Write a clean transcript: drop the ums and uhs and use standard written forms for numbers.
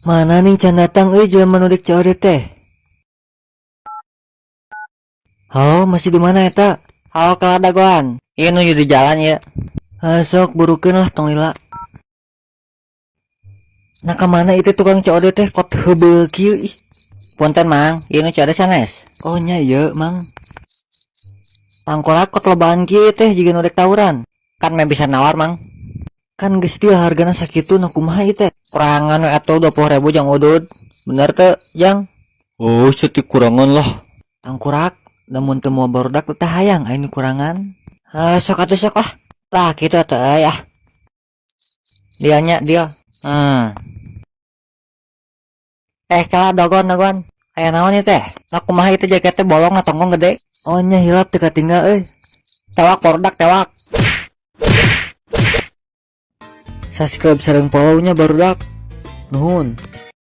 Mana ning can datang euy jelema nu dek COD teh? Halo, masih di mana eta? Halo, kela dagoan. Ieu nuju di jalan ya. Ah, sok burukeun lah, tong lila. Nah, kemana itu tukang COD teh, kot heubeul kieu ih. Punten, Mang, ieu nu COD sanes? Oh nya, ieu, Mang. Tangkorak kot lobaan kieu teh, jiga nu dek tawuran. Kan meh bisa nawar, Mang. Kan geus deal hargana sakitu, nah kumaha ieu teh? Kurangan we atuh 20.000 jang udud. Bener teu, Jang? Oh, setik kurangan lah. Tangkurak, lamun teu moal barudak teh hayang aya nu kurangan. Ah, sok atuh, sok lah. Tah kitu atuh euy ah. Deal nya, deal. Eh, kala dagoan dagoan. Aya naon ieu teh? Nah, kumaha itu jaketnya bolong ngatonggong gede? Oh nya, hilap, teu katinggal euy. Tewak barudak, tewak. Subscribe sareng follow nya, barudak. Nuhun.